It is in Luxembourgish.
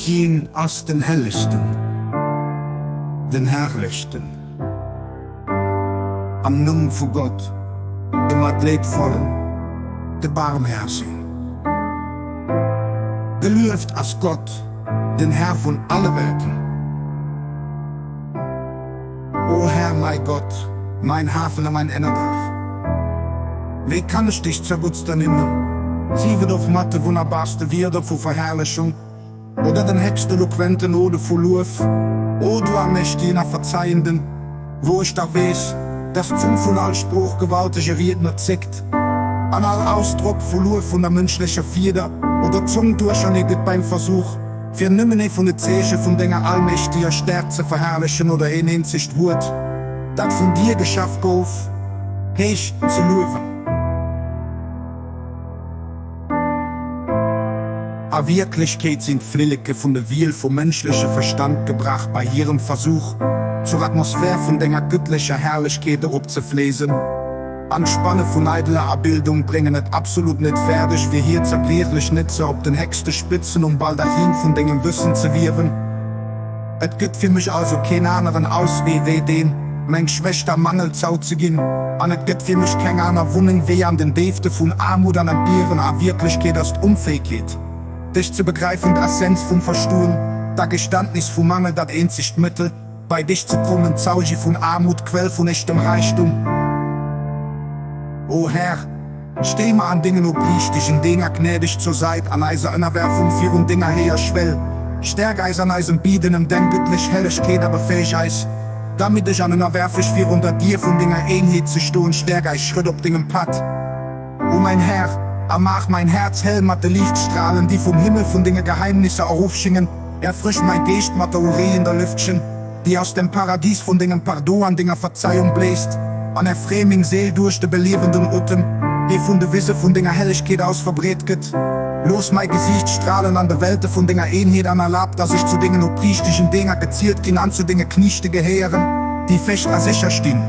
Hien ass den Hellegsten, den Herrlechsten. Am Numm vu Gott, de Matleedvollen, de Barmhäerzigen. Gelueft ass Gott, den Här vun alle Welten. O Här, mäi Gott, mäin Hafen a mäin Ënnerdaach, wéi kann ech dech zerguttst ernimmen, sief et och mat de wunnerbarste Wierder vu Verherrlechung oder den héchst eloquenten Ode vu Luef, o du Allmächtigen a Verzeienden, wou ech dach weess, dass d'Zung vun all Sprooch gewaltege Riedner zéckt, an all Ausdrock vu Luef vun der mënschlecher Fieder oder Zong duerchernee gëtt beim Versuch, Fir nëmmen ee vun de Zeeche vun denger allmächteger Stäerkt ze verherrlechen oder een eenzegt Wuert, dat vun dir geschaf gouf, héich ze luewen. A Wierklechkeet sinn d'Flilleke vun de Wiel vum mënschleche Verstand gebrach bei hirem Versuch, zur Atmosphär vun denger gëttlecher Herrlechkeet eropzefléisen. An d'Spanne vun eideler Abildung bréngen et absolut net fäerdeg, fir hir zerbriechlech Netzer op den héchste Spitzen um Baldachin vun dengem Wëssen ze wiewen. Et gëtt fir mech also keen aneren Auswee wéi deen, meng Schwächt am Mangel zouzeginn, an et gëtt fir mech keng aner Wunneng wéi an den Déifte vun Aarmut an Entbieren. A Wierklechkeet ass d'Onfähgkeet, dech ze begräifen, d'Essenz vum Verstoen, d'Agestandnis vum Mangel dat eenzegt Mëttel, Bei dech ze kommen, Zauge vun Aarmut, Quell vun echtem Räichtum. O Här, stee mer an dengen opriichtegen Dénger gnädeg zur Sait an eiser Ënnerwerfung virun denger héijer Schwell. Stärk eis an eisem Bieden ëm deng gëttlech Hellegkeet a befäeg eis, damiddeg an ënnerwerfeg virun der Dier vun denger Eenheet ze stoen. Stärk eis Schrëtt op dengem Pad, o mäin Här, a maach mäin Häerz hell mat de Liichtstralen, déi vum Himmel vun denge Geheimnisser erofschingen. Erfrësch mäi Geescht mat der ureeënder Lëftchen, déi aus dem Paradis vun dengem Pardon an denger Verzeiung bléist, an erfree meng Séil duerch de beliewenden Otem, dee vun de Wise vun denger Hellegkeet aus verbreet gëtt. Looss mäi Gesiicht stralen an de Welte vun denger Eenheet an erlab, dass ech zu dengen opriichtegen Dénger gezielt ginn an zu denge Kniechte gehéieren, déi fest a sécher stinn.